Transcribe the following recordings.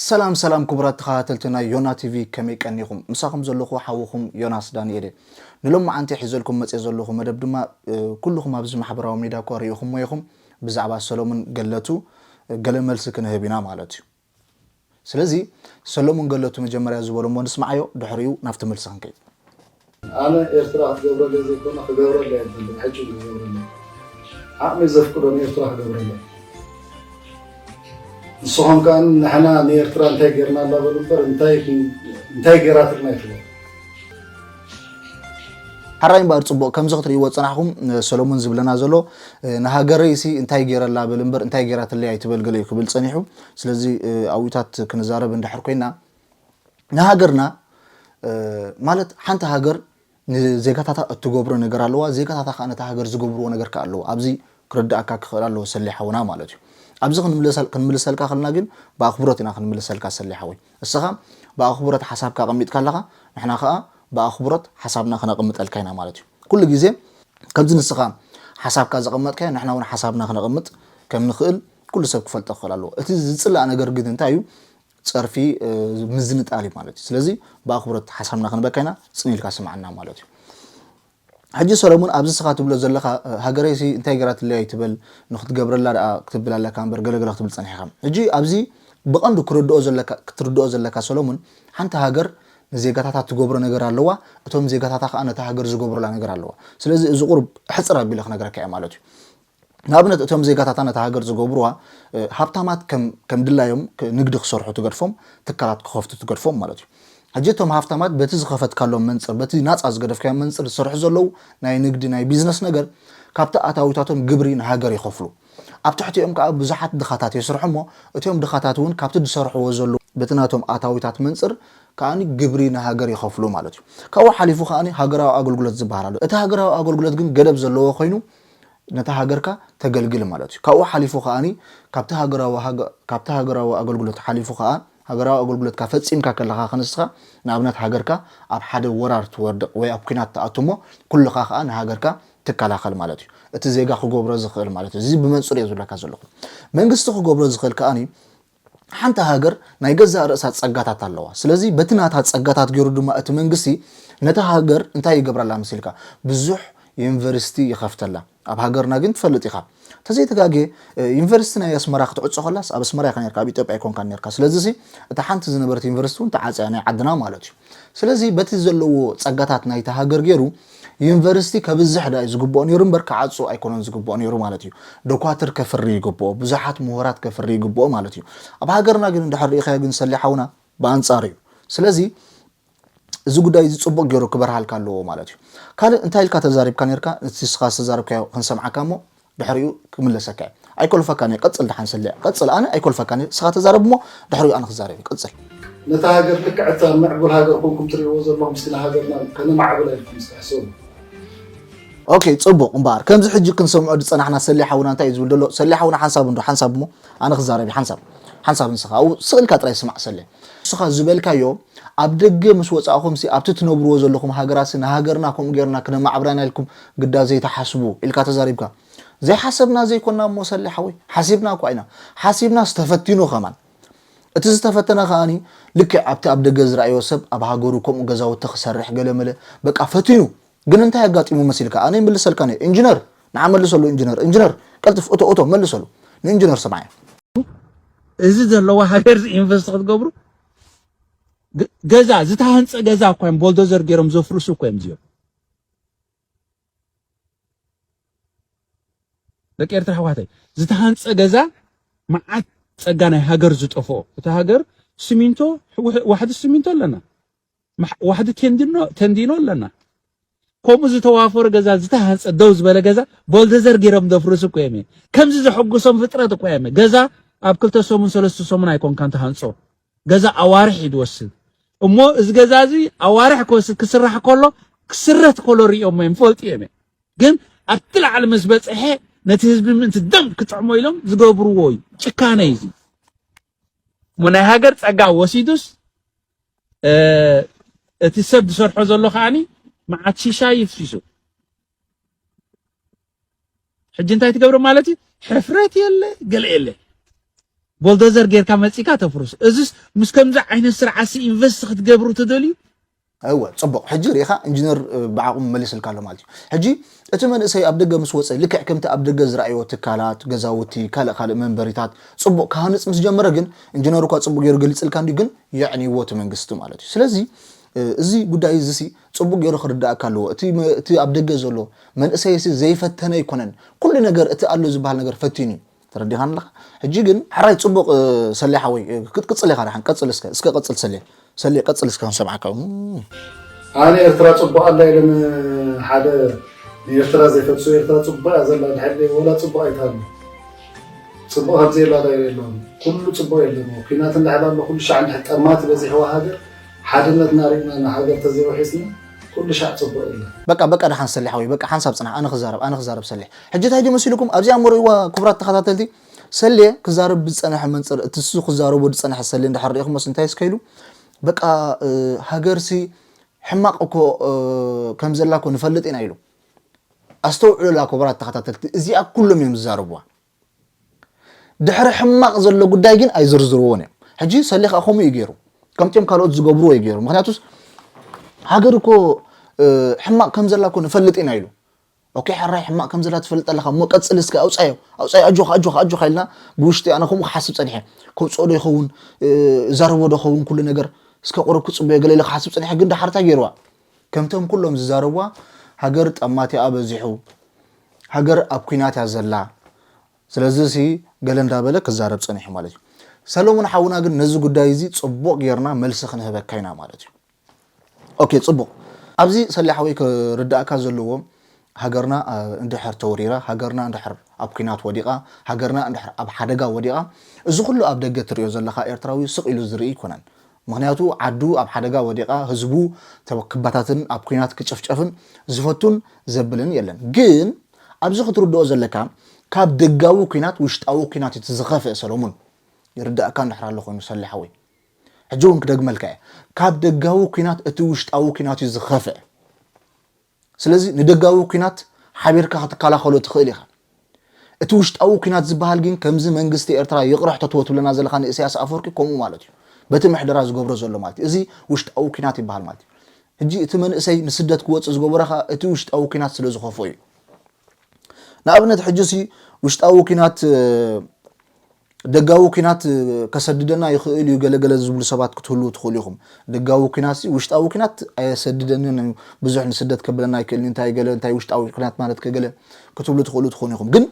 ሰላም ሰላም ክቡራት ተኸታተልቲ ናይ ዮና ቲቪ፣ ከመይ ቀኒኹም? ምሳኹም ዘለኹ ሓውኹም ዮናስ ዳንኤል እየ። ንሎሚ መዓንቲ ሒዘልኩም መፅየ ዘለኹ መደብ ድማ፣ እ፣ ኩልኹም ኣብዚ ማሕበራዊ ሚድያ እኳ ርኢኹምዎ ኢኹም፣ ብዛዕባ ሰሎሙን ገለቱ፣ እ፣ ገለ መልሲ ክንህብ ኢና ማለት እዩ። ስለዚ ሰሎሙን ገለቱ መጀመርያ ዝበሎ እሞ ንስማዓዮ፣ ድሕሪኡ ናብቲ መልሲ ክንከይድ። ኣነ ኤርትራ ክትገብረለይ ዘይኮነ ክገብረለይ ኣይደልን፣ ሕጂ እውን ክገብረለይ። ዓቕሚ ዘፍቅዶ ንኤርትራ ክገብረለይ። ንስኹም ከኣ ንሕና ንኤርትራ እንታይ ጌርናላ በሉ እምበር እንታይ እንታይ ጌራትልና ኣይትበሉ። ሕራይ እምበኣር ጽቡቕ፣ ከምዚ ክትርእይዎ ዝጸናሕኩም፣ ሰሎሙን ዝብለና ዘሎ፣ ንሃገረይሲ እንታይ ጌረላ በል እምበር እንታይ ጌራትለይ ኣይትበል ገለ እዩ ክብል ጸኒሑ። ስለዚ ኣብኡታት ክንዛረብ እንድሕር ኮይና ንሃገርና፣ እ፣ ማለት ሓንቲ ሃገር ንዜጋታታ እትገብሮ ነገር ኣለዋ፣ ዜጋታታ ከኣ ነታ ሃገር ዝገብርዎ ነገር ከኣ ኣለዎ። ኣብዚ ክርድኣካ ክኽእል ኣለዎ ሰሌ ሓውና ማለት እዩ። ኣብዚ ክንምልሰል-፣ ክንምልሰልካ ከለና ግን ብኣኽብሮት ኢና ክንምልሰልካ ሰሌ ሓወይ። እስኻ ብኣኽብሮት ሓሳብካ ኣቐሚጥካ ኣለኻ፣ ንሕና ከኣ ብኣኽብሮት ሓሳብና ክነቐምጠልካ ኢና ማለት እዩ። ኩሉ ግዜ ከምዚ ንስኻ ሓሳብካ ዘቐመጥካዮ ንሕና እውን ሓሳብና ክነቐምጥ ከም ንኽእል ኩሉ ሰብ ክፈልጦ ክኽእል ኣለዎ። እቲ ዝጽላእ ነገር ግን እንታይ እዩ? ጸርፊ፣ እ፣ ምዝንጣል እዩ ማለት እዩ። ስለዚ ብኣኽብሮት ሓሳብና ክንበካ ኢና፣ ጽን ኢልካ ስምዓና ማለት እዩ። ሕጂ ሰለሙን ኣብዚ ንስኻ ትብሎ ዘለኻ፣ እ፣ ሃገረይሲ እንታይ ገራትለይ ኣይትበል፣ ንኽትገብረላ ደኣ ክትብል ኣለካ እምበር ገለገለ ክትብል ጸኒሕካ። ሕጂ ኣብዚ ብቐንዱ ክርድኦ ዘለካ፣ ክትርድኦ ዘለካ ሰለሙን፣ ሓንቲ ሃገር ንዜጋታታ ትገብሮ ነገር ኣለዋ፣ እቶም ዜጋታታ ከኣ ነታ ሃገር ዝገብሩላ ነገር ኣለዋ። ስለዚ እዚ ቁሩብ ሕጽር ኣቢለ ክነግረካ እየ ማለት እዩ። ንኣብነት እቶም ዜጋታታ ነታ ሃገር ዝገብሩዋ፣ እ፣ ሃብታማት ከም፣ ከም ድላዮም ክ-፣ ንግዲ ክሰርሑ ትገድፎም፣ ትካላት ክኸፍቱ ትገድፎም ማለት እዩ። ሕጂ እቶም ሃብታማት በቲ ዝኸፈትካሎም መንጽር፣ በቲ ናጻ ዝገደፍካዮም መንጽር ዝሰርሑ ዘለዉ ናይ ንግዲ፣ ናይ ቢዝነስ ነገር፣ ካብቲ ኣታዊታቶም ግብሪ ንሃገር ይኸፍሉ። ኣብ ትሕቲኦም ከኣ ብዙሓት ድኻታት የስርሑ እሞ፣ እቲኦም ድኻታት እውን ካብቲ ዝሰርሕዎ ዘለዉ በቲ ናቶም ኣታዊታት መንጽር ከኣኒ ግብሪ ንሃገር ይኸፍሉ ማለት እዩ። ካብኡ ሓሊፉ ከኣኒ ሃገራዊ ኣገልግሎት ዝበሃል ኣሎ። እቲ ሃገራዊ ኣገልግሎት ግን ገደብ ዘለዎ ኮይኑ፣ ነታ ሃገርካ ተገልግል ማለት እዩ። ካብኡ ሓሊፉ ከኣኒ ካብቲ ሃገራዊ ሃገ-፣ ካብቲ ሃገራዊ ኣገልግሎት ሓሊፉ ከኣ ሃገራዊ ኣገልግሎትካ ፈጺምካ ከለኻ ክንስኻ ንኣብነት ሃገርካ ኣብ ሓደ ወራር ትወድቕ ወይ ኣብ ኲናት ትኣቱ እሞ ኩልኻ ከኣ ንሃገርካ ትከላኸል ማለት እዩ። እቲ ዜጋ ክገብሮ ዝኽእል ማለት እዩ። እዚ ብመንጽር እየ ዝብለካ ዘለኹ። መንግስቲ ክገብሮ ዝኽእል ከኣኒ ሓንቲ ሃገር ናይ ገዛእ ርእሳ ጸጋታት ኣለዋ። ስለዚ በቲ ናታ ጸጋታት ገይሩ ድማ እቲ መንግስቲ ነታ ሃገር እንታይ ይገብረላ መሲልካ? ብዙሕ ዩኒቨርሲቲ ይኸፍተላ። ኣብ ሃገርና ግን ትፈልጥ ኢኻ። ተዘይተጋግየ፣ እ፣ ዩኒቨርሲቲ ናይ ኣስመራ ክትዕጾ ከላስ ኣብ ኣስመራ ኢኻ ነርካ፣ ኣብ ኢትዮጵያ ኣይኮንካን ነርካ። ስለዚሲ እታ ሓንቲ ዝነበረት ዩኒቨርሲቲ እውን ተዓጽያ ናይ ዓድና ማለት እዩ። ስለዚ በቲ ዘለዎ ጸጋታት ናይታ ሃገር ገይሩ ዩኒቨርሲቲ ከብዝሕ ዳ እዩ ዝግብኦ ነይሩ እምበር ክዓጹ ኣይኮነን ዝግብኦ ነይሩ ማለት እዩ። ዶኳትር ከፍሪ ይግብኦ፣ ብዙሓት ምሁራት ከፍሪ ይግብኦ ማለት እዩ። ኣብ ሃገርና ግን እንድሕር ርኢኻዮ ግን ሰሌ ሓውና ብኣንጻሩ እዩ። ስለዚ እዚ ጉዳይ እዚ ጽቡቕ ገይሩ ክበርሃልካ ኣለዎ ማለት እዩ። ካልእ እንታይ ኢልካ ተዛሪብካ ነርካ? እቲ ንስኻ ዝተዛረብካዮ ክንሰምዓካ እሞ ድሕሪኡ ክምለሰካ እየ። ኣይኮልፈካን እየ። ቀጽል ደሓን ሰሌ። ቀጽል፣ ኣነ ኣይኮልፈካን እየ። ንስኻ ተዛረብ እሞ ድሕሪኡ ኣነ ክዛረብ እየ። ቀጽል። ነታ ሃገር ልክዕ እታ ምዕቡል ሃገር ኮንኩም ትርእይዎ ዘለኹም፣ ምስቲ ንሃገርና ከነማዕብላ ኢልኩም ምስ ትሕሰቡ። ኦኬ፣ ጽቡቕ። እምበኣር ከምዚ ሕጂ ክንሰምዖ ዝጸናሕና ሰሌ ሓውና እንታይ እዩ ዝብል ዘሎ? ሰሌ ሓውና ሓንሳብ እንዶ፣ ሓንሳብ እሞ ኣነ ክዛረብ እየ። ሓንሳብ፣ ሓንሳብ ንስኻ ኣብኡ ስቕ ኢልካ ጥራይ ስማዕ ሰሌ። ንስኻ ዝበልካዮ ኣብ ደገ ምስ ወጻእኹምሲ ኣብቲ ትነብርዎ ዘለኹም ሃገራሲ ንሃገርና ከምኡ ጌርና ክነማዕብላና ኢልኩም ግዳ ዘይትሓስቡ ኢልካ ተዛሪብካ። ዘይሓሰብና ዘይኮና እሞ ሰሌ ሓወይ፣ ሓሲብና እኳ ኢና። ሓሲብናስ ተፈቲኑ ከማን። እቲ ዝተፈተነ ከኣኒ ልክዕ ኣብቲ ኣብ ደገ ዝረኣዮ ሰብ ኣብ ሃገሩ ከምኡ ገዛውቲ ክሰርሕ ገለመለ በቃ ፈቲኑ። ግን እንታይ ኣጋጢሙ መሲልካ? ኣነ ይምልሰልካ ነየ። ኢንጂነር፣ ንዓ መልሰሉ ኢንጂነር። ኢንጂነር፣ ቀልጥፍ እቶ እቶ መልሰሉ። ንኢንጂነር ሰማየ። እዚ ዘለዋ ሃገር እዚ ኢንቨስት ክትገብሩ ግ-፣ ገዛ፣ ዝተሃንጸ ገዛ እኳ እዮም ቦልዶዘር ገይሮም ዘፍርሱ እኳ እዮም እዚኦም። ደቂ ኤርትራ ኣሕዋተይ፣ ዝተሃንጸ ገዛ መዓት ጸጋ ናይ ሃገር ዝጠፍኦ። እታ ሃገር ሲሚንቶ፣ ሕ-፣ ዋሕዲ ሲሚንቶ ኣለና። ማሕ-፣ ዋሕዲ ቴንዲኖ፣ ቴንዲኖ ኣለና። ከምኡ ዝተዋፈረ ገዛ፣ ዝተሃንጸ ደው ዝበለ ገዛ ቦልደዘር ገይሮም ዘፍርሱ እኮ እዮም። ከምዚ ዘሐጉሶም ፍጥረት እኮ እዮም። ገዛ ኣብ ክልተ ሰሙን ሰለስተ ሰሙን ኣይኮንካን ትሃንጾ። ገዛ ኣዋርሕ እዩ ዝወስድ። እሞ እዚ ገዛ እዚ ኣዋርሕ ክወስድ ክስራሕ ከሎ፣ ክስረት ከሎ ሪኦሞ እዮም፣ ፈልጡ እዮም። ግን ኣብቲ ላዕሊ ምስ በጽሐ ነቲ ህዝቢ ምእንቲ ደም ክጥዕሞ ኢሎም ዝገብርዎ እዩ። ጭካነ እዩ እዚ። እሞ ናይ ሃገር ጸጋ ወሲዱስ፣ እ፣ እቲ ሰብ ዝሰርሖ ዘሎ ከኣኒ መዓት ሺሻ ይፍሲሱ። ሕጂ እንታይ ትገብሮ ማለት እዩ? ሕፍረት የለ፣ ገለ የለ። ቦልዶዘር ጌርካ መጺካ ተፍርስ። እዚስ ምስ ከምዚ ዓይነት ስርዓትሲ ኢንቨስት ክትገብሩ ትደልዩ? እወ፣ ጽቡቕ። ሕጂ ርኢኻ፣ ኢንጂነር ብዓቕሙ መሊስልካ ኣሎ ማለት እዩ። ሕጂ እቲ መንእሰይ ኣብ ደገ ምስ ወፀ፣ ልክዕ ከምቲ ኣብ ደገ ዝረኣዮ ትካላት፣ ገዛውቲ፣ ካልእ ካልእ መንበሪታት ጽቡቕ ክሃንጽ ምስ ጀመረ ግን፣ ኢንጂነር እኳ ጽቡቕ ገይሩ ገሊጽልካ እንዲዩ፣ ግን የዕንይዎ እቲ መንግስቲ ማለት እዩ። ስለዚ እዚ ጉዳይ እዚ ሲ ጽቡቕ ገይሩ ክርዳእካ ኣለዎ። እቲ መ- እቲ ኣብ ደገ ዘሎ መንእሰይ ሲ ዘይፈተነ ኣይኮነን። ኩሉ ነገር እቲ ኣሎ ዝበሃል ነገር ፈቲኑ እዩ። ተረዲኻን ኣለኻ? ሕጂ ግን ሕራይ ጽቡቕ ሰሌ ሓወይ ክትቅጽል ኢኻ። ደሓን ቀጽል እስከ እስከ ቀጽል ሰሌ ሰሌ ቀጽል እስከ ክንሰምዓካ። እም። ኣነ ኤርትራ ጽቡቕ ኣላ ኢለ ንሓደ ንኤርትራ ዘይፈትሶ ኤርትራ ጽቡቕ እያ ዘላ ድሕር ወላ ጽቡቕ ኣይታሉ ጽቡቕ ከምዘየላ ዳ የለን ኩሉ ጽቡቕ የለን ኩናት እንዳሕላ ኣሎ ኩሉ ሻዕ እንድሕር ጠማት በዚሕዋ ሃገር ሓድነትና ሪእና ንሃገር ተዘይወሒስና ኩሉ ሻዕ ጽቡቕ የለን። በቃ በቃ ደሓን ሰሌ ሓወይ በቃ ሓንሳብ ጽናሕ ኣነ ክዛረብ ኣነ ክዛረብ ሰሌ ሕጂ እንታይ ድዩ መሲልኩም ኣብዚኣ መርዋ ክቡራት ተኸታተልቲ ሰሌ ክዛረብ ዝጸነሐ መንጽር እቲ እሱ ክዛረቦ ዝጸነሐ ሰሌ እንድሕር ሪኢኹሞስ እንታይ እስከ ኢሉ በቃ ሃገርሲ ሕማቕ እኮ ከም ዘላ እኮ ንፈልጥ ኢና ኢሉ ኣስተውዕሉላ ክቡራት ተኸታተልቲ እዚኣ ኩሎም እዮም ዝዛረብዋ ድሕሪ ሕማቕ ዘሎ ጉዳይ ግን ኣይዝርዝርዎን እዮም ሕጂ ሰሌ ከዓ ከምኡ እዩ ገይሩ ከምቲኦም ካልኦት ዝገብርዎ እዩ ገይሩ ምክንያቱስ ሃገር እኮ ሕማቕ ከም ዘላ እኮ ንፈልጥ ኢና ኢሉ ኦኬ ሕራይ ሕማቕ ከም ዘላ ትፈልጥ ኣለኻ እሞ ቀጽል እስከ ኣውጻዮ ኣውጻዮ ኣጆኻ ኣጆኻ ኣጆኻ ኢልና ብውሽጢ ኣነ ከምኡ ክሓስብ ጸኒሐ ከውጽኦ ዶ ይኸውን ዛረቦ ዶ ይኸውን ኩሉ ነገር እስከ ቁሩብ ክጽበዮ ገለ ኢለ ክሓስብ ጸኒሐ ግን ዳሓር እንታይ ገይርዋ ከምቶም ኩሎም ዝዛረብዋ ሃገር ጠማቲኣ በዚሑ ሃገር ኣብ ኩናት እያ ዘላ ስለዚ ሲ ገለ እንዳበለ ክዛረብ ጸኒሑ ማለት እዩ ሰሎሞን ሓውና ግን ነዚ ጉዳይ እዚ ጽቡቕ ጌርና መልሲ ክንህበካ ኢና ማለት እዩ ኦኬ ጽቡቕ ኣብዚ ሰላሕ ወይ ክርዳእካ ዘለዎ ሃገርና እንድሕር ተወሪራ ሃገርና እንድሕር ኣብ ኩናት ወዲቓ ሃገርና እንድሕር ኣብ ሓደጋ ወዲቓ እዚ ኩሉ ኣብ ደገ ትሪኦ ዘለኻ ኤርትራዊ ስቕ ኢሉ ዝርኢ ኣይኮነን ምኽንያቱ ዓዱ ኣብ ሓደጋ ወዲቓ ህዝቡ ተወክባታትን ኣብ ኩናት ክጭፍጨፍን ዝፈቱን ዘብልን የለን ግን ኣብዚ ክትርድኦ ዘለካ ካብ ደጋዊ ኩናት ውሽጣዊ ኩናት እቲ ዝኸፍእ ሰሎሙን ይርዳእካ እንድሕር ኣሎ ኮይኑ ሰላሕ ወይ ሕጂ እውን ክደግመልካ እየ ካብ ደጋዊ ኩናት እቲ ውሽጣዊ ኩናት እዩ ዝኸፍእ ስለዚ ንደጋዊ ኩናት ሓቢርካ ክትከላኸሎ ትኽእል ኢኻ እቲ ውሽጣዊ ኩናት ዝበሃል ግን ከምዚ መንግስቲ ኤርትራ ይቕርሕ ተትወ ትብለና ዘለኻ ንእስያስ ኣፈወርቂ ከምኡ ማለት እዩ በቲ ምሕደራ ዝገብሮ ዘሎ ማለት እዩ እዚ ውሽጣዊ ኩናት ይበሃል ማለት እዩ ሕጂ እቲ መንእሰይ ንስደት ክወፅእ ዝገበረ ከዓ እቲ ውሽጣዊ ኩናት ስለ ዝኸፍኦ እዩ ንኣብነት ሕጂ ሲ ውሽጣዊ ኩናት ደጋዊ ኩናት ከሰድደና ይኽእል እዩ ገለገለ ዝብሉ ሰባት ክትህልዉ ትኽእሉ ኢኹም። ደጋዊ ኩናት ውሽጣዊ ኩናት ኣየሰድደንን እዩ ብዙሕ ንስደት ከብለና ኣይክእልን እንታይ ገለ እንታይ ውሽጣዊ ኩናት ማለት ከገለ ክትብሉ ትኽእሉ ትኾኑ ኢኹም። ግን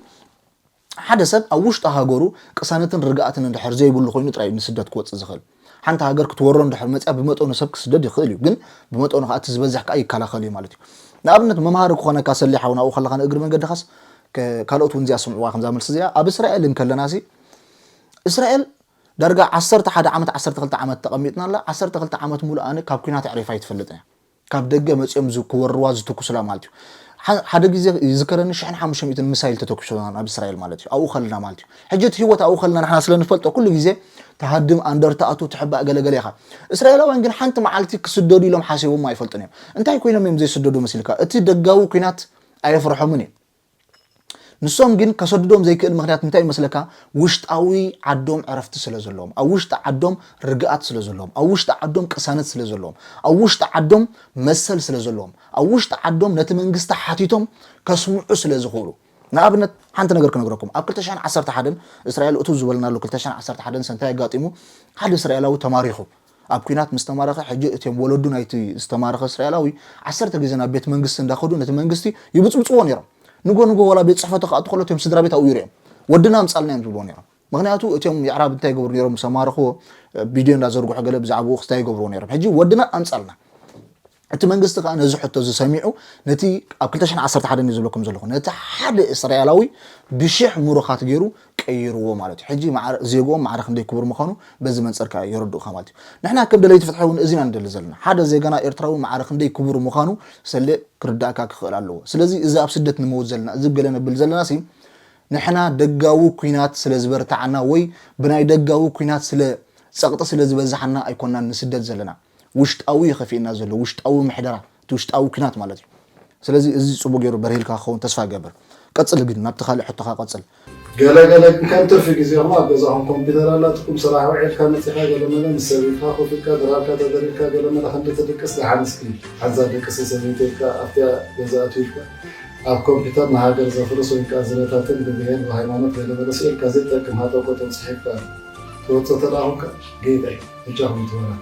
ሓደ ሰብ ኣብ ውሽጢ ሃገሩ ቅሳነትን ርግኣትን እንድሕር ዘይብሉ ኮይኑ ጥራይ እዩ ንስደት ክወፅእ ዝኽእል። ሓንቲ ሃገር ክትወሮ እንድሕር መፅያ ብመጠኑ ሰብ ክስደድ ይኽእል እዩ። ግን ብመጠኑ ከዓ እቲ ዝበዝሕ ከዓ ይከላኸል እዩ ማለት እዩ። ንኣብነት መምሃሪ ክኾነካ ሰሊ ሓውና ኣብኡ ከለኻ ንእግሪ መንገድኻስ ካልኦት እውን እዚኣ ስምዕዋ ከምዛ መልሲ እዚኣ ኣብ እስራኤል እንከለና ሲ እስራኤል ዳርጋ ዓሰርተ ሓደ ዓመት ዓሰርተ ክልተ ዓመት ተቐሚጥና ኣላ ዓሰርተ ክልተ ዓመት ሙሉእ ኣነ ካብ ኩናት ኣዕሪፋ ኣይትፈልጥን እያ ካብ ደገ መፂኦም ክወርዋ ዝትኩሱላ ማለት እዩ ሓደ ግዜ ይዝከረኒ ሽሕን ሓሙሽተ ሚእትን ሚሳይል ተተኩሱና ኣብ እስራኤል ማለት እዩ ኣብኡ ከልና ማለት እዩ ሕጂ እቲ ህይወት ኣብኡ ከልና ንሕና ስለ ንፈልጦ ኩሉ ግዜ ተሃድም ኣንደር ተኣቱ ትሕባእ ገለገለ ኢኻ እስራኤላውያን ግን ሓንቲ መዓልቲ ክስደዱ ኢሎም ሓሲቦም ኣይፈልጡን እዮም እንታይ ኮይኖም እዮም ዘይስደዱ መሲልካ እቲ ደጋዊ ኩናት ኣየፍርሖምን እዩ ንሶም ግን ከሰድዶም ዘይክእል ምኽንያት እንታይ ይመስለካ? ውሽጣዊ ዓዶም ዕረፍቲ ስለ ዘለዎም፣ ኣብ ውሽጢ ዓዶም ርግኣት ስለ ዘለዎም፣ ኣብ ውሽጢ ዓዶም ቅሳነት ስለ ዘለዎም፣ ኣብ ውሽጢ ዓዶም መሰል ስለ ዘለዎም፣ ኣብ ውሽጢ ዓዶም ነቲ መንግስቲ ሓቲቶም ከስምዑ ስለ ዝኽእሉ። ንኣብነት ሓንቲ ነገር ክነግረኩም፣ ኣብ ክልተ ሽሕን ዓሰርተ ሓደን እስራኤል እቱ ዝበልናሉ ክልተ ሽሕን ዓሰርተ ሓደን ሰንታይ ኣጋጢሙ ሓደ እስራኤላዊ ተማሪኹ ኣብ ኲናት ምስ ተማረኸ ሕጂ እቶም ወለዱ ናይቲ ዝተማረኸ እስራኤላዊ ዓሰርተ ግዜ ናብ ቤት መንግስቲ እንዳኸዱ ነቲ መንግስቲ ይብፅብፅዎ ነይሮም። ንጎ ንጎ ዋላ ቤት ፅሕፈቱ ክኣቱ ከሎ እቶም ስድራ ቤት ኣብኡ ይሪኦም ወድና ኣምፃልና እዮም ዝብልዎ ነይሮም። ምክንያቱ እቶም የዕራብ እንታይ ይገብሩ ነይሮም ምስ ኣማረኽዎ ቪድዮ እንዳዘርግሑ ገለ ብዛዕባኡ ክስታይ ይገብርዎ ነይሮም። ሕጂ ወድና ኣምፃልና እቲ መንግስቲ ከዓ ነዚ ሕቶ እዚ ሰሚዑ ነቲ ኣብ ክልተ ሽሕን ዓሰርተ ሓደን እዩ ዝብለኩም ዘለኹ ነቲ ሓደ እስራኤላዊ ብሽሕ ሙሩኻት ገይሩ ቀይርዎ ማለት እዩ። ሕጂ ዜግኦም ማዕረ ክንደይ ክቡር ምዃኑ በዚ መንፅር ከዓ የረድኡኻ ማለት እዩ። ንሕና ከም ደለይቲ ፍትሒ እውን እዚ ኢና ንደሊ ዘለና። ሓደ ዜጋና ኤርትራዊ ማዕረ ክንደይ ክቡር ምዃኑ ሰሌ ክርዳእካ ክኽእል ኣለዎ። ስለዚ እዚ ኣብ ስደት ንመውት ዘለና እዚ ገለ ነብል ዘለና ሲ ንሕና ደጋዊ ኲናት ስለ ዝበርትዓና ወይ ብናይ ደጋዊ ኲናት ስለ ፀቕጢ ስለ ዝበዝሓና ኣይኮናን ንስደት ዘለና። ውሽጣዊ እዩ ከፊእና ዘሎ ውሽጣዊ ምሕደራ እቲ ውሽጣዊ ኩናት ማለት እዩ ስለዚ እዚ ፅቡቅ ገይሩ በርሂልካ ክኸውን ተስፋ እገብር ቀፅል ግን ናብቲ ካልእ ሕቶካ ቀፅል ገለ ገለ ግን ከም ትርፊ ግዜኹም ኣብ ገዛኹም ኮምፒተር ኣላትኩም ስራሕ ውዒልካ መጺኻ ገለ መለ ምስ ሰበይትኻ ኮፍ ኢልካ ድራርካ ተደሪርካ ገለ መለ ከም ትድቅስ ደሓን እስኪ ሓንሳብ ደቅሲ ሰበይቲ ኢልካ ኣብቲያ ገዛ ኣትዩ ኢልካ ኣብ ኮምፒተር ንሃገር ዘፍርስ ወይ ከዓ ዝረታትን ብብሄር ብሃይማኖት ገለ መለ ስኢልካ ዘይጠቅም ሃጠቆጦ ጽሒፍካ ትወጽእ ተደኣ ኮንካ ጌጋ እዩ። በጃኹም ትበላ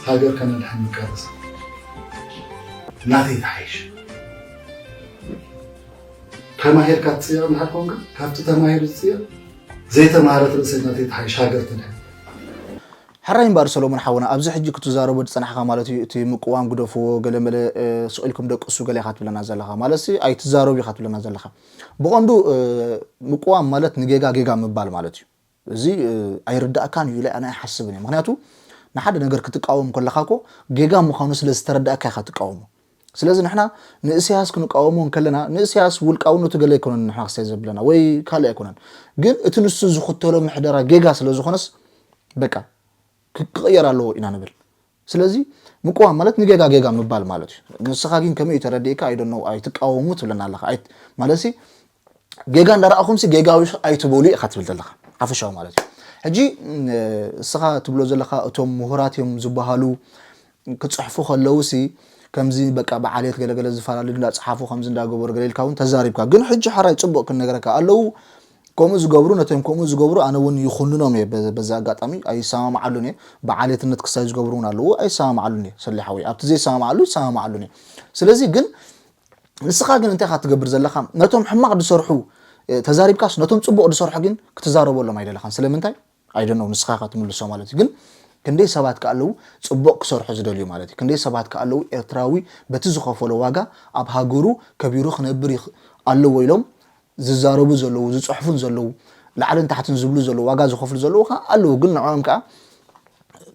ሃገር ከነድሕን ንቃለስ። ናተይ ተሓይሽ ተማሂርካ ትፅየቕ እንድሕር ኮንካ ካብቲ ተማሂሩ ዝፅየቕ ዘይተማሃረት ርእሰይ ናተይ ተሓይሽ ሃገር ትድሕን። ሕራይ እምበኣር ሰሎሞን ሓውና ኣብዚ ሕጂ ክትዛረቦ ዝፀናሕካ ማለት እዩ እቲ ምቅዋም ግደፍዎ ገለመለ ስቕ ኢልኩም ደቅሱ ገለ ኢኻ ትብለና ዘለኻ ማለት ሲ ኣይትዛረቡ ኢኻ ትብለና ዘለኻ ብቐንዱ ምቅዋም ማለት ንጌጋ ጌጋ ምባል ማለት እዩ እዚ ኣይርዳእካን እዩ ኢለ ኣነ ኣይሓስብን እየ ምክንያቱ ንሓደ ነገር ክትቃወም ከለኻ ኮ ጌጋ ምዃኑ ስለ ዝተረዳእካ ኢኻ ትቃወሞ ስለዚ ንሕና ንእስያስ ክንቃወሞ እንከለና ንእስያስ ውልቃውነቱ ገለ ኣይኮነን ንሕና ክስታይ ዘብለና ወይ ካልእ ኣይኮነን ግን እቲ ንሱ ዝኽተሎ ምሕደራ ጌጋ ስለ ዝኾነስ በቃ ክቅየር ኣለዎ ኢና ንብል ስለዚ ምቅዋም ማለት ንጌጋ ጌጋ ምባል ማለት እዩ ንስኻ ግን ከመይ ተረዲእካ ኣይደነው ኣይትቃወሙ ትብለና ኣለኻ ማለት ጌጋ እንዳረኣኹምሲ ጌጋዊ ኣይትበሉ ኢኻ ትብል ዘለኻ ሓፈሻዊ ማለት እዩ ሕጂ እስኻ ትብሎ ዘለኻ እቶም ምሁራት እዮም ዝበሃሉ ክፅሕፉ ከለውሲ ከምዚ በቃ ብዓሌት ገለገለ ዝፈላለዩ እንዳፅሓፉ ከምዚ እንዳገበሩ ገለ ኢልካ እውን ተዛሪብካ ግን ሕጂ ሓራይ ፅቡቅ ክነገረካ ኣለዉ ከምኡ ዝገብሩ ነቶም ከምኡ ዝገብሩ ኣነ እውን ይኹንኖም እየ በዚ ኣጋጣሚ ኣይሰማማዓሉን እየ ብዓሌትነት ክሳይ ዝገብሩ እውን ኣለዉ ኣይሰማማዓሉን እየ ሰሊሓዊ ኣብቲ ዘይሰማማዓሉ ይሰማማዓሉን እየ ስለዚ ግን ንስኻ ግን እንታይ ኢኻ ትገብር ዘለኻ ነቶም ሕማቕ ዝሰርሑ ተዛሪብካስ ነቶም ፅቡቕ ዝሰርሑ ግን ክትዛረበሎም ኣይደለኻን ስለምንታይ ኣይደነው ንስኻ ኢኻ ትምልሶ ማለት እዩ ግን ክንደይ ሰባት ከ ኣለዉ ፅቡቕ ክሰርሑ ዝደልዩ ማለት እዩ ክንደይ ሰባት ከ ኣለዉ ኤርትራዊ በቲ ዝኸፈሎ ዋጋ ኣብ ሃገሩ ከቢሩ ክነብር ኣለዎ ኢሎም ዝዛረቡ ዘለዉ ዝፅሕፉን ዘለዉ ላዕልን ታሕትን ዝብሉ ዘለዉ ዋጋ ዝኸፍሉ ዘለዉ ከዓ ኣለዉ ግን ንዕኦም ከዓ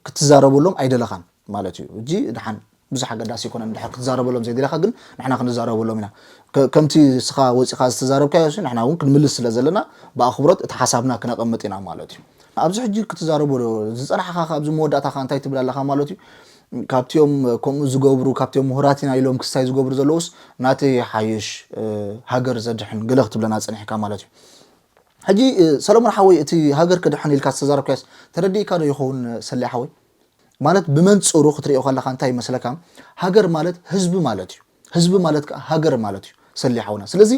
ክትዛረበሎም ኣይደለኻን ማለት እዩ እጂ ድሓን ብዙሕ ኣገዳሲ ይኮነን ድሕር ክትዛረበሎም ዘይደለካ ግን ንሕና ክንዛረበሎም ኢና ከምቲ ስኻ ወፂኻ ዝተዛረብካዮ ንሕና እውን ክንምልስ ስለ ዘለና ብኣኽብሮት እቲ ሓሳብና ክነቐምጥ ኢና ማለት እዩ ኣብዚ ሕጂ ክትዛረቦ ዝፀናሕኻ ኣብዚ መወዳእታ ከዓ እንታይ ትብል ኣለኻ ማለት እዩ ካብቲኦም ከምኡ ዝገብሩ ካብቲኦም ምሁራት ኢና ኢሎም ክስታይ ዝገብሩ ዘለውስ ናተይ ሓይሽ ሃገር ዘድሕን ገለ ክትብለና ፀኒሕካ ማለት እዩ ሕጂ ሰለሞን ሓወይ እቲ ሃገር ክድሕን ኢልካ ዝተዛረብካዮስ ተረዲእካ ዶ ይኸውን ሰሊያ ሓወይ ማለት ብመንፅሩ ክትሪኦ ከለካ እንታይ ይመስለካ ሃገር ማለት ህዝቢ ማለት እዩ ህዝቢ ማለት ከዓ ሃገር ማለት እዩ ሰሊያ ሓውና ስለዚ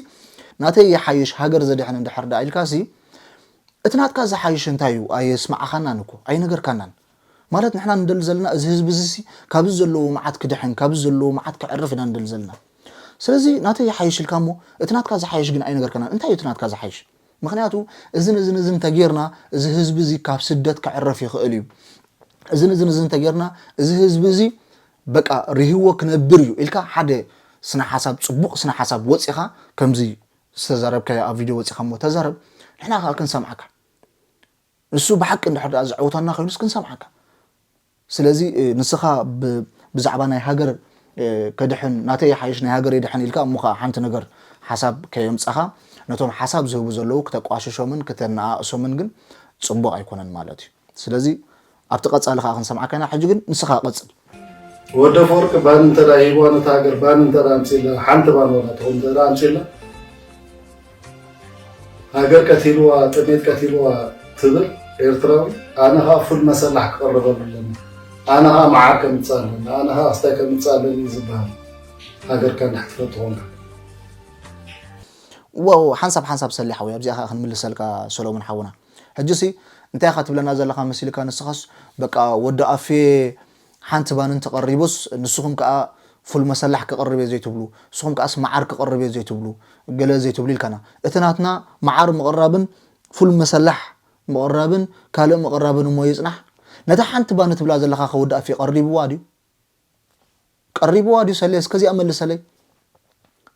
ናተይ ይሓይሽ ሃገር ዘድሕን እንድሕር ዳ ኢልካ ሲ እቲ ናትካ ዝሓይሽ እንታይ እዩ ኣየስማዕኻናን እኮ ኣይነገርካናን ማለት ንሕና ንደሊ ዘለና እዚ ህዝቢ እዚ ሲ ካብዚ ዘለዎ መዓት ክድሕን ካብዚ ዘለዎ መዓት ክዕርፍ ኢና ንደሊ ዘለና ስለዚ ናተይ ይሓይሽ ኢልካ እሞ እቲ ናትካ ዝሓይሽ ግን ኣይነገርካናን እንታይ እዩ እቲ ናትካ ዝሓይሽ ምኽንያቱ እዝን እዝን እዝን ተጌርና እዚ ህዝቢ እዚ ካብ ስደት ክዕረፍ ይኽእል እዩ እዝን እዝን እዝን ተጌርና እዚ ህዝቢ እዚ በቃ ርህዎ ክነብር እዩ ኢልካ ሓደ ስነ ሓሳብ ፅቡቕ ስነ ሓሳብ ወፂኻ ከምዚ ዝተዛረብካዮ ኣብ ቪድዮ ወፂኻ እሞ ተዛረብ ንሕና ከዓ ክንሰምዓካ ንሱ ብሓቂ እንድሕር ደኣ ዘዕውተና ኮይኑስ ክንሰምዓካ ስለዚ ንስኻ ብዛዕባ ናይ ሃገር ከድሕን ናተይ ሓይሽ ናይ ሃገር ይድሕን ኢልካ እሞ ከዓ ሓንቲ ነገር ሓሳብ ከየምፃኻ ነቶም ሓሳብ ዝህቡ ዘለዉ ክተቋሽሾምን ክተነኣእሶምን ግን ፅቡቕ ኣይኮነን ማለት እዩ ስለዚ ኣብቲ ቀፃሊ ከዓ ክንሰምዓካ ኢና ሕጂ ግን ንስኻ ቀፅል ወዲ ኣፈወርቂ ባን እንተ ሂብዋ ነታ ሃገር ባን እንተ ኣምፅላ ሓንቲ ባን ዋላ ትኹን እንተ ኣምፅላ ሃገር ቀቲልዋ ጥሜት ቀቲልዋ ትብል ኤርትራዊ ኣነ ከዓ ፉል መሰላሕ ክቐርበሉ ኣለኒ ኣነ ከዓ መዓር ከምፅእ ኣለኒ ኣነ ከዓ ክስታይ ከምፅእ ኣለኒ እዩ ዝበሃል ሃገርካ እንድሕር ትፈቱ ኮንካ ዋው ሓንሳብ ሓንሳብ ሰሊ ሓወይ ኣብዚኣ ከዓ ክንምልሰልካ ሰሎሞን ሓውና ሕጂ ሲ እንታይ ኢኻ ትብለና ዘለኻ መሲልካ ንስኻስ በቃ ወዲ ኣፌ ሓንቲ ባን እንተቐሪቡስ ንስኹም ከዓ ፉል መሰላሕ ክቐርብ እየ ዘይትብሉ ንስኹም ከዓስ መዓር ክቐርብ እየ ዘይትብሉ ገለ ዘይትብሉ ኢልካና እቲ ናትና መዓር ምቕራብን ፉል መሰላሕ ምቕራብን ካልእ ምቕራብን እሞ ይፅናሕ ነታ ሓንቲ ባን ትብላ ዘለኻ ከወዲ ኣፌ ቀሪብዋ ድዩ ቀሪብዋ ድዩ ሰለየ እስከዚኣ መልሰለይ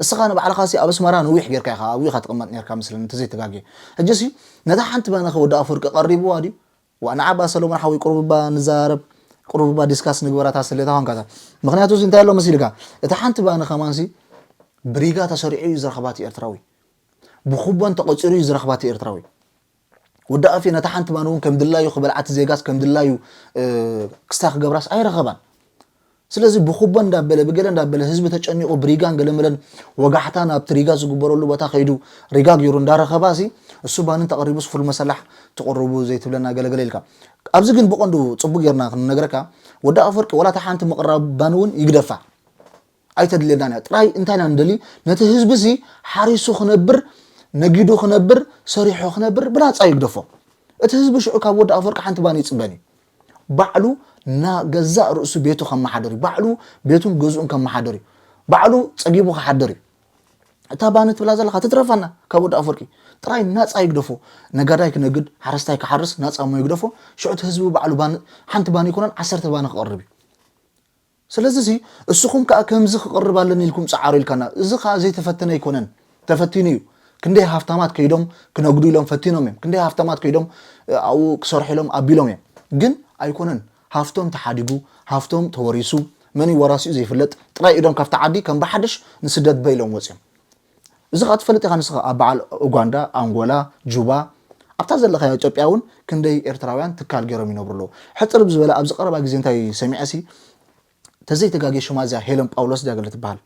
እስኻ ንባዕልኻ ሲ ኣብ ኣስመራ ነዊሕ ጌርካ ኢኻ ኣብኡ ኢኻ ትቕመጥ ኔርካ መስለኒ እንተዘይተጋግየ ሕጂ ሲ ነታ ሓንቲ ባን ከወዲ ኣፈወርቂ ቀሪብዋ ድዩ ዋ ንዓባ ሰሎሞን ሓወይ ቁሩብ እባ ንዛረብ ቁሩብ እባ ዲስካስ ንግበራ እታ ሰሌታ ኳንካታ ምኽንያቱ እዚ እንታይ ኣሎ መሲልካ እታ ሓንቲ ባኒ ከማንሲ ብሪጋ ተሰሪዑ እዩ ዝረኽባ እቲ ኤርትራዊ ብኩቦን ተቖጺሩ እዩ ዝረኽባ እቲ ኤርትራዊ ወዲ ኣፌ ነታ ሓንቲ ባኒ እውን ከም ድላዩ ክበልዓ እቲ ዜጋስ ከም ድላዩ ክስታይ ክገብራስ ኣይረኸባን ስለዚ ብኩቦ እንዳበለ ብገለ እንዳበለ ህዝቢ ተጨኒቑ ብሪጋን ገለመለን ወጋሕታ ናብቲ ሪጋ ዝግበረሉ ቦታ ከይዱ ሪጋ ገይሩ እንዳረኸባ ሲ እሱ ባኒ ተቐሪቡስ ፉል መሰላሕ ትቕርቡ ዘይትብለና ገለገለ ኢልካ። ኣብዚ ግን ብቐንዱ ጽቡቅ ጌርና ክንነግረካ ወዲ ኣፈወርቂ ዋላ እታ ሓንቲ ምቕራብ ባኒ እውን ይግደፋ ኣይተድልየናን እያ። ጥራይ እንታይ ኢና ንደሊ ነቲ ህዝቢ ሲ ሓሪሱ ክነብር ነጊዱ ክነብር ሰሪሑ ክነብር ብላጻ ይግደፎ። እቲ ህዝቢ ሽዑ ካብ ወዲ ኣፈወርቂ ሓንቲ ባኒ ይጽበን እዩ። ባዕሉ ና ገዛእ ርእሱ ቤቱ ከመሓድር እዩ። ባዕሉ ቤቱን ገዝኡን ከመሓድር እዩ። ባዕሉ ጸጊቡ ክሓድር እዩ። እታ ባኒ ትብላ ዘለኻ ትትረፋና ካብ ወዲ ኣፈወርቂ ጥራይ ናጻ ይግደፎ። ነጋዳይ ክነግድ፣ ሓረስታይ ክሓርስ ናጻ እሞ ይግደፎ። ሽዑ እቲ ህዝቢ ባዕሉ ባኒ ሓንቲ ባኒ ይኮነን ዓሰርተ ባኒ ክቐርብ እዩ። ስለዚ ሲ እስኹም ከኣ ከምዚ ክቕርብ ኣለኒ ኢልኩም ጸዓሩ ኢልካና። እዚ ከኣ ዘይተፈተነ ኣይኮነን፣ ተፈቲኑ እዩ። ክንደይ ሃፍታማት ከይዶም ክነግዱ ኢሎም ፈቲኖም እዮም። ክንደይ ሃፍታማት ከይዶም ኣብኡ ክሰርሑ ኢሎም ኣቢሎም እዮም። ግን ኣይኮነን። ሃፍቶም ተሓዲጉ፣ ሃፍቶም ተወሪሱ፣ መን እዩ ወራሲኡ ዘይፍለጥ፣ ጥራይ ኢዶም ካብቲ ዓዲ ከም ብሓድሽ ንስደት በ ኢሎም ወጺኦም። እዚ ከኣ ትፈልጥ ኢኻ ንስኻ ኣብ በዓል ኡጋንዳ፣ ኣንጎላ፣ ጁባ ኣብታ ዘለኻዮ ኢትዮጵያ እውን ክንደይ ኤርትራውያን ትካል ገይሮም ይነብሩ ኣለዉ። ሕጽር ብዝበለ ኣብዚ ቀረባ ግዜ እንታይ ሰሚዐ ሲ ተዘይተጋግየ ሽማ እዚኣ ሄለን ጳውሎስ ድያ ገለ ትበሃል።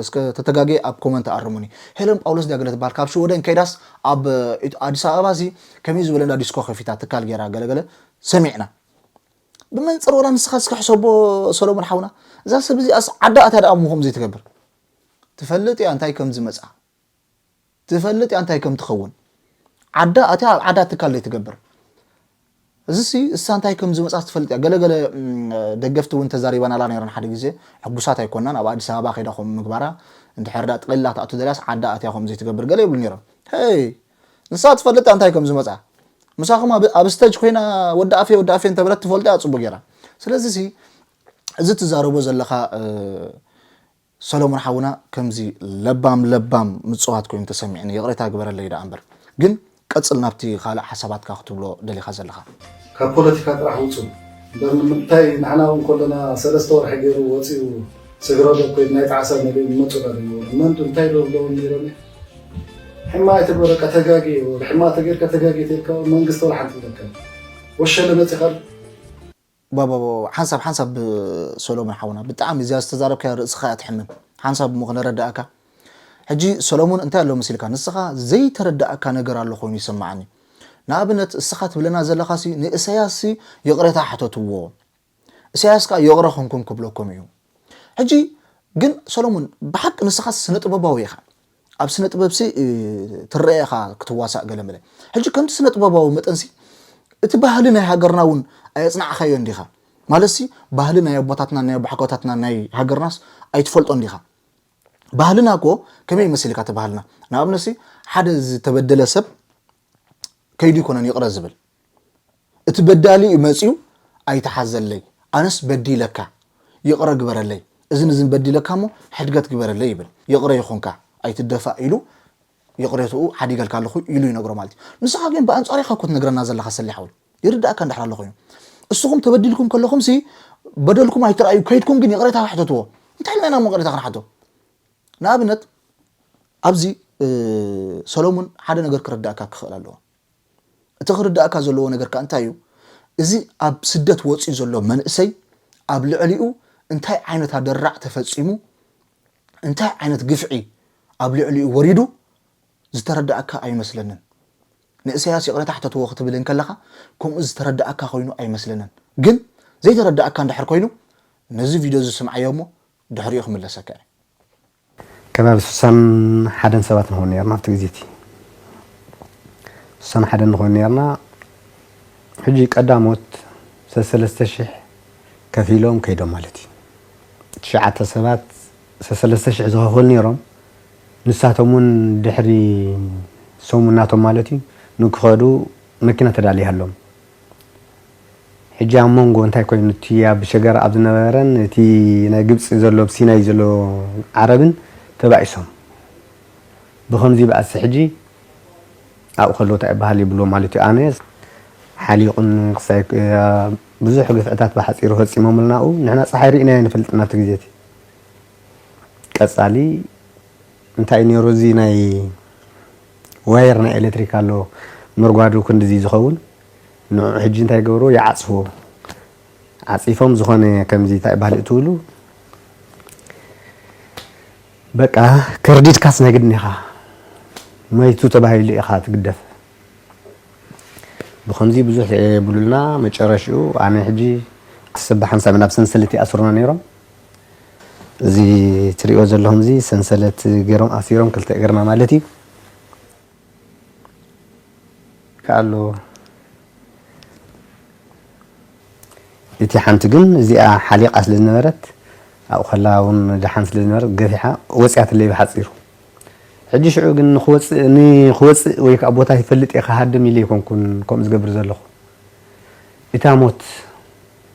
እስከ ተተጋግየ ኣብ ኮመንት ኣርሙኒ። ሄለን ጳውሎስ ድያ ገለ ትበሃል ካብ ሽወደን ከይዳስ ኣብ ኣዲስ ኣበባ እዚ ከመይ ዝበለ እንዳ ዲስኮ ከፊታ ትካል ገይራ ገለገለ ሰሚዕና። ብመንፅር ወላ ንስኻ እስከ ሕሰቦ ሰሎሞን ሓውና እዛ ሰብ እዚኣስ ዓዳ ኣትያ ደኣ ምኹም ዘይትገብር ትፈልጥ እያ እንታይ ከም ዝመፃ ትፈልጥ እያ እንታይ ከም ትኸውን ዓዳ ኣትያ ኣብ ዓዳ ትካል ዘይትገብር እዚ ሲ እሳ እንታይ ከም ዝመጻ ትፈልጥ እያ። ገለ ገለ ደገፍቲ እውን ተዛሪባናላ ነይረን ሓደ ግዜ ሕጉሳት ኣይኮናን። ኣብ ኣዲስ ኣበባ ከይዳ ከምኡ ምግባራ እንድሕር ዳ ጥቕልላ ክትኣቱ ደልያስ ዓዳ ኣትያ ከም ዘይትገብር ገለ ይብሉ ነይሮም። ሄይ ንሳ ትፈልጥ እያ እንታይ ከም ዝመጻ። ምሳኹም ኣብ ኣብ ስተጅ ኮይና ወዲ ኣፌ ወዲ ኣፌ እንተበለት ትፈልጦ እያ ጽቡቅ ገይራ። ስለዚ ሲ እዚ ትዛረቦ ዘለኻ ሰሎሞን ሓውና ከምዚ ለባም ለባም ምጽዋት ኮይኑ ተሰሚዕኒ ይቕሬታ ግበረለይ ደኣ እምበር ግን ቀጽል ናብቲ ካልእ ሓሳባትካ ክትብሎ ደሊኻ ዘለኻ። ካብ ፖለቲካ ጥራሕ ውጹ እምበር ንምንታይ ንሕና እውን ከለና ሰለስተ ወርሒ ገይሩ ወጺኡ ስግረ ዶብ ኮይኑ ናይ ጣዕሳ መሊኡ ይመጹ ዳ ዘይነበሩ መን እንታይ ዶ ብለዎም ነይሮም ሕማ ኣይትግበረካ ተጋጊ ሕማ ተገይርካ ተጋጊ ተልካ መንግስቲ ወላ ሓንቲ ብለካ ወሸለ መጺኻ ባባቦ ሓንሳብ ሓንሳብ ሰሎሞን ሓውና ብጣዕሚ እዚኣ ዝተዛረብካያ ርእስኻ እያ ትሕምም ሓንሳብ እሞ ክነረዳእካ ሕጂ ሰሎሞን እንታይ ኣሎ መሲልካ ንስኻ ዘይተረዳእካ ነገር ኣሎ ኮይኑ ይሰማዓኒ ንኣብነት እስኻ ትብለና ዘለኻሲ ንእሰያስሲ ይቕሬታ ሕተትዎ እሰያስ ከኣ ይቕረ ኾንኩም ክብለኩም እዩ ሕጂ ግን ሰሎሞን ብሓቂ ንስኻ ስነ ጥበባዊ ኢኻ ኣብ ስነ ጥበብሲ ትረአ ኢኻ ክትዋሳእ ገለመለ ሕጂ ከምቲ ስነ ጥበባዊ መጠንሲ እቲ ባህሊ ናይ ሃገርና እውን ኣየፅናዕኻዮ እንዲኻ ማለትሲ ባህሊ ናይ ኣቦታትና ናይ ኣቦሓጎታትና ናይ ሃገርናስ ኣይትፈልጦ እንዲኻ ባህልና እኮ ከመይ ይመስል ኢልካ እቲ ባህልና ንኣብነትሲ ሓደ ዝተበደለ ሰብ ከይዱ ይኮነን ይቕረ ዝብል እቲ በዳሊ እዩ መፅዩ ኣይትሓዘለይ ኣነስ በዲለካ ይቕረ ግበረለይ እዝን እዝን በዲለካ እሞ ሕድገት ግበረለይ ይብል ይቕረ ይኹንካ ኣይትደፋእ ኢሉ ይቕሬትኡ ሓዲገልካ ኣለኹ ኢሉ ይነግሮ ማለት እዩ ንስኻ ግን ብኣንፃሪኻ እኮ ትነግረና ዘለኻ ሰሊሕ ሓወይ ይርዳእካ እንድሕር ኣሎ ኮይኑ እስኹም ተበዲልኩም ከለኹም ሲ በደልኩም ኣይትረኣዩ ከይድኩም ግን ይቕሬታ ሕተትዎ እንታይ ኢልና ኢና እሞ ይቕሬታ ክንሓቶ ንኣብነት ኣብዚ ሰሎሙን ሓደ ነገር ክርዳእካ ክኽእል ኣለዎ እቲ ክርዳእካ ዘለዎ ነገር ከ እንታይ እዩ እዚ ኣብ ስደት ወፂኡ ዘሎ መንእሰይ ኣብ ልዕሊኡ እንታይ ዓይነት ኣደራዕ ተፈፂሙ እንታይ ዓይነት ግፍዒ ኣብ ልዕሊኡ ወሪዱ ዝተረዳእካ ኣይመስለንን ንእሰያስ ይቕረታ ሕተትዎ ክትብል እንከለኻ ከምኡ ዝተረዳእካ ኮይኑ ኣይመስለንን ግን ዘይተረዳእካ እንድሕር ኮይኑ ነዚ ቪድዮ ዝስምዓዮ እሞ ድሕሪኡ ክምለሰካ እየ ከባቢ ስሳን ሓደን ሰባት ንኸውን ነርና ኣብቲ ግዜ እቲ ስሳን ሓደን ንኸውን ነርና ሕጂ ቀዳሞት ሰሰለስተ ሽሕ ከፊሎም ከይዶም ማለት እዩ ትሽዓተ ሰባት ሰሰለስተ ሽሕ ዝኸፈሉ ነይሮም ንሳቶም እውን ድሕሪ ሰሙን ናቶም ማለት እዩ ንክኸዱ መኪና ተዳልያሎም ሕጂ ኣብ መንጎ እንታይ ኮይኑ እቲ ኣብ ሸገር ኣብ ዝነበረን እቲ ናይ ግብፂ ዘሎ ኣብ ሲናይ ዘሎ ዓረብን ተባኢሶም ብኸምዚ በኣሲ ሕጂ ኣብኡ ከለዉ እንታይ ይበሃል ይብልዎ ማለት እዩ ኣነ ሓሊቑን ክሳይ ብዙሕ ግፍዕታት ብሓፂሩ ፈፂሞምልና ኣብኡ ንሕና ፀሓይ ርኢናዮ ንፈልጥ ናብቲ ግዜ እቲ ቀፃሊ እንታይ ነይሩ እዚ ናይ ዋየር ናይ ኤሌክትሪክ ኣሎ መርጓዱ ክንድዚ ዝኸውን ንዑ ሕጂ እንታይ ገብርዎ ይዓፅፍዎ ዓጺፎም ዝኾነ ከምዚ እንታይ ይበሃል እትብሉ፣ በቃ ከርዲድካስ ናይ ግድን ኢኻ፣ መይቱ ተባሂሉ ኢኻ ትግደፍ። ብኸምዚ ብዙሕ የብሉልና። መጨረሽኡ ኣነ ሕጂ ዓሰርተ ሓንሳብ ናብ ሰንሰለት ይኣስሩና ነይሮም። እዚ ትሪኦ ዘለኹም እዚ ሰንሰለት ገይሮም ኣሲሮም ክልተ እግርና ማለት እዩ። ከኣሎ እቲ ሓንቲ ግን እዚኣ ሓሊቓ ስለ ዝነበረት ኣብኡ ከላ እውን ደሓን ስለ ዝነበረት ገፊሓ ወፂኣትለይ ብሓፂሩ። ሕጂ ሽዑ ግን ንክወፅእ ንክወፅእ ወይ ከዓ ቦታ ይፈልጥ እየ ክሃድም ኢለ ኣይኮንኩን ከምኡ ዝገብር ዘለኹ። እታ ሞት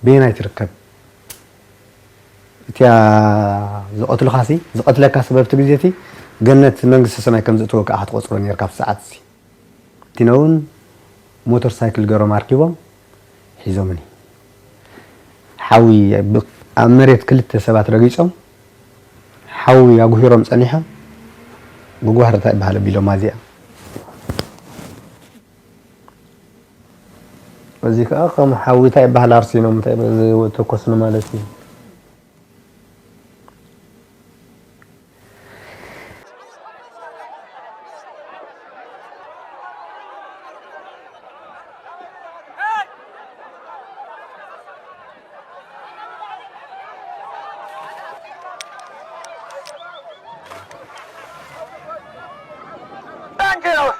በየናይ ትርከብ? እቲያ ዝቐትሉኻሲ ዝቐትለካ ሰበብቲ ግዜቲ ገነት መንግስተ ሰማይ ከም ዝእትወካ ክትቆፅሮ ነርካ ኣብቲ ሰዓት እዚ። ቲነውን ሞተር ሳይክል ገሮም ኣርኪቦም ሒዞምኒ። ሓዊ ብ- ኣብ መሬት ክልተ ሰባት ረጊጾም ሓዊ ኣጉሂሮም ጸኒሖም። ጉጓህር እንታይ ይበሃል ኣቢሎም ኣዚኣ። እዚ ከኣ ከም ሓዊ እንታይ ይበሃል ኣርሲኖም እንታይ ተኮስኒ ማለት እዩ። Dangerous!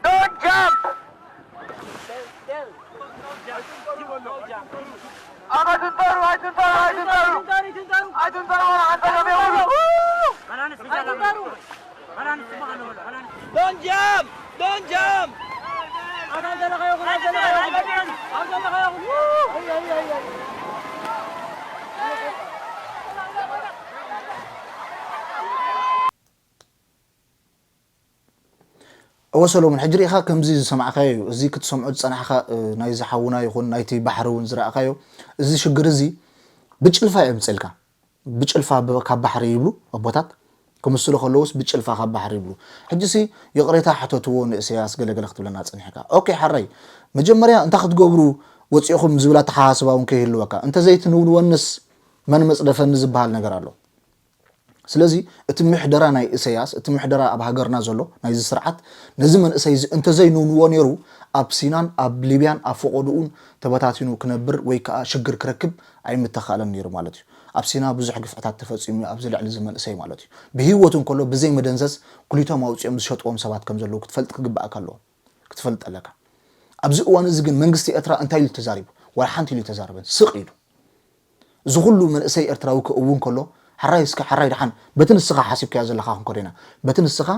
Don't jump! ኣይትንጠሩ፣ ኣይትንጠሩ፣ ኣይትንጠሩ! ኣይትንጠሩ፣ ኣይትንጠሩ! Don't jump! Don't jump! እወ ሰሎሞን፣ ሕጂ ርኢኻ ከምዚ ዝሰማዕካዮ እዩ። እዚ ክትሰምዖ ዝጸናሕካ፣ እ፣ ናይዚ ሓውና ይኹን ናይቲ ባሕሪ እውን ዝረኣኻዮ፣ እዚ ሽግር እዚ ብጭልፋ እዩ የምጽእልካ። ብጭልፋ ብ-፣ ካብ ባሕሪ ይብሉ ኣቦታት፣ ክምስሉ ከለውስ ብጭልፋ ካብ ባሕሪ ይብሉ። ሕጂሲ ይቕሬታ ሕተትዎ ንእሰያስ ገለገለ ክትብለና ጸኒሕካ። ኦኬ፣ ሓራይ፣ መጀመርያ እንታይ ክትገብሩ ወጺእኹም ዝብል ኣተሓሳስባ እውን ከይህልወካ። እንተዘይትንውንወንስ መን መጽደፈኒ ዝበሃል ነገር ኣሎ። ስለዚ እቲ ምሕደራ ናይ እሰያስ፣ እቲ ምሕደራ ኣብ ሃገርና ዘሎ ናይዚ ስርዓት፣ ነዚ መንእሰይ እዚ እንተዘይንውንዎ ነይሩ፣ ኣብ ሲናን ኣብ ሊብያን ኣብ ፈቖድኡን ተበታቲኑ ክነብር ወይ ከኣ ሽግር ክረክብ ኣይምተኻእለን ነይሩ ማለት እዩ። ኣብ ሲና ብዙሕ ግፍዕታት ተፈጺሙ እዩ ኣብዚ ልዕሊ እዚ መንእሰይ ማለት እዩ። ብህይወቱ እንከሎ ብዘይ መደንዘዝ ኩሊቶም ኣውጺኦም ዝሸጥዎም ሰባት ከም ዘለዉ ክትፈልጥ ክግባኣካ ኣለዎ። ክትፈልጥ ኣለካ። ኣብዚ እዋን እዚ ግን መንግስቲ ኤርትራ እንታይ ኢሉ ተዛሪቡ? ዋላ ሓንቲ ኢሉ ኣይተዛረበን። ስቕ ኢሉ። እዚ ኩሉ መንእሰይ ኤርትራዊ ክእውን ከሎ፣ ሓራይ እስከ ሓራይ ደሓን በቲ ንስኻ ሓሲብካዮ ዘለኻ ክንከዶ ኢና። በቲ ንስኻ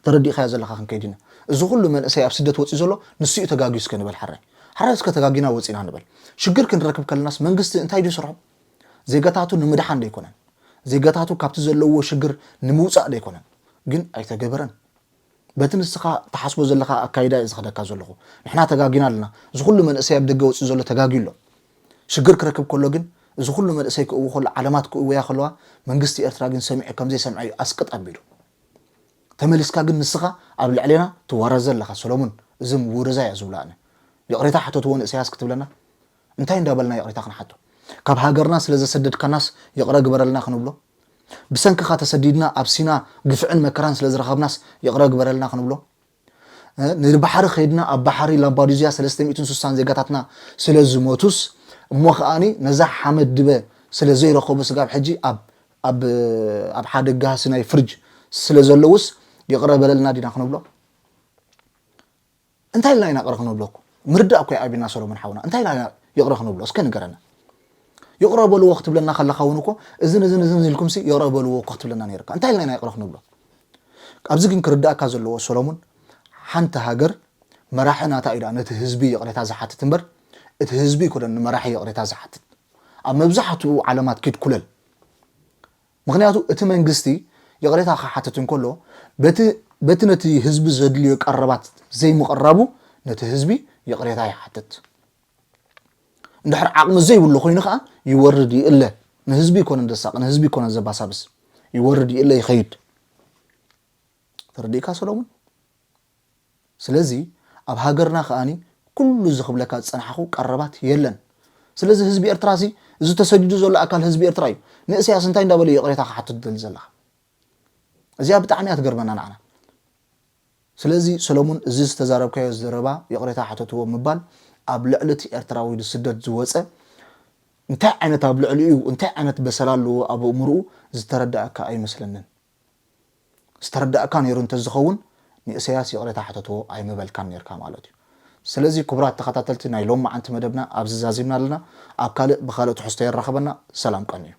ተረዲእካዮ ዘለኻ ክንከይድ ኢና። እዚ ኩሉ መንእሰይ ኣብ ስደት ወጺኡ ዘሎ ንሱ እዩ ተጋግዩ እስከ ንበል ሓራይ። ሓራይ እስከ ተጋጊና ወጺና ንበል። ሽግር ክንረክብ ከለናስ መንግስቲ እንታይ ድዩ ስርሑ? ዜጋታቱ ንምድሓን ዶ ኣይኮነን? ዜጋታቱ ካብቲ ዘለዎ ሽግር ንምውጻእ ዶ ኣይኮነን? ግን ኣይተገበረን። በቲ ንስኻ ትሓስቦ ዘለኻ ኣካይዳ እየ ዝኸደካ ዘለኹ። ንሕና ተጋጊና ኣለና። እዚ ኩሉ መንእሰይ ኣብ ደገ ወጺኡ ዘሎ ተጋግዩ ኣሎ። ሽግር ክረክብ ከሎ ግን እዚ ኩሉ መንእሰይ ክእዊ ከሎ ዓለማት ክእውያ ከለዋ መንግስቲ ኤርትራ ግን ሰሚዑ ከም ዘይሰምዐ እዩ ኣስቅጥ ኣቢሉ። ተመሊስካ ግን ንስኻ ኣብ ልዕሌና ትዋረዝ ኣለኻ ሰሎሙን። እዚ ውርዛ እየ ዝብሎ ኣነ። ይቕሬታ ሕተትዎ ንእሰያስ ክትብለና እንታይ እንዳበልና ይቕሬታ ክንሓቶ? ካብ ሃገርና ስለ ዘሰደድካናስ ይቕረ ግበረልና ክንብሎ? ብሰንክኻ ተሰዲድና ኣብ ሲና ግፍዕን መከራን ስለ ዝረኸብናስ ይቕረ ግበረልና ክንብሎ? ንባሕሪ ከይድና ኣብ ባሕሪ ላምፓዱዚያ ሰለስተ ሚእትን ስሳን ዜጋታትና ስለ ዝሞቱስ እሞ ከኣኒ ነዛ ሓመድ ድበ ስለ ዘይረኸቡ ስጋብ ሕጂ ኣብ ኣብ ኣብ ሓደ ጋህሲ ናይ ፍርጅ ስለ ዘለውስ ይቕረ በለልና ዲና ክንብሎ? እንታይ ኢልና ኢና ይቕረ ክንብሎ እኮ? ምርዳእ እኮ ይኣብየና ሰሎሞን ሓውና። እንታይ ኢልና ኢና ይቕረ ክንብሎ? እስከ ንገረና። ይቕረ በልዎ ክትብለና ከለኻ እውን እኮ እዝን እዝን እዝን ኢልኩምሲ ይቕረ በልዎ እኮ ክትብለና ነይርካ። እንታይ ኢልና ኢና ይቕረ ክንብሎ? ኣብዚ ግን ክርዳእካ ዘለዎ ሰሎሞን፣ ሓንቲ ሃገር መራሒ ናታ እዩ ደኣ ነቲ ህዝቢ ይቕሬታ ዝሓትት እምበር እቲ ህዝቢ ኣይኮነን ንመራሒ ይቕሬታ ዝሓትት። ኣብ መብዛሕትኡ ዓለማት ኪድ ኩለል። ምኽንያቱ እቲ መንግስቲ ይቕሬታ ክሓትት እንከሎ በቲ በቲ ነቲ ህዝቢ ዘድልዮ ቀረባት ዘይምቕራቡ ነቲ ህዝቢ ይቕሬታ ይሓትት። እንድሕር ዓቕሚ ዘይብሉ ኮይኑ ከዓ ይወርድ ይእለ። ንህዝቢ ይኮነን ዘሳቕ፣ ንህዝቢ ይኮነን ዘባሳብስ። ይወርድ ይእለ ይኸይድ። ተረዲእካ ሰሎሙን? ስለዚ ኣብ ሃገርና ከኣኒ ኩሉ እዚ ክብለካ ዝጸናሕኩ ቀረባት የለን። ስለዚ ህዝቢ ኤርትራ እዚ እዚ ተሰዲዱ ዘሎ ኣካል ህዝቢ ኤርትራ እዩ። ንእስያስ እንታይ እንዳበለ ይቕሬታ ክሓትት ትደሊ ዘለኻ? እዚኣ ብጣዕሚ እያ ትገርመና ንዓና። ስለዚ ሰለሙን እዚ ዝተዛረብካዮ ዘረባ ይቕሬታ ሓተትዎ ምባል ኣብ ልዕሊ እቲ ኤርትራዊ ስደት ዝወፀ እንታይ ዓይነት ኣብ ልዕሊኡ እንታይ ዓይነት በሰላ ኣለዎ ኣብ ኣእምርኡ ዝተረዳእካ ኣይመስለንን። ዝተረዳእካ ነይሩ እንተዝኸውን ንእሰያስ ይቕሬታ ሓተትዎ ኣይምበልካን ነርካ ማለት እዩ። ስለዚ ክቡራት ተኸታተልቲ ናይ ሎም መዓንቲ መደብና ኣብዚ ዛዚምና ኣለና። ኣብ ካልእ ብኻልእ ትሕዝቶ የራኽበና። ሰላም ቀንዩ።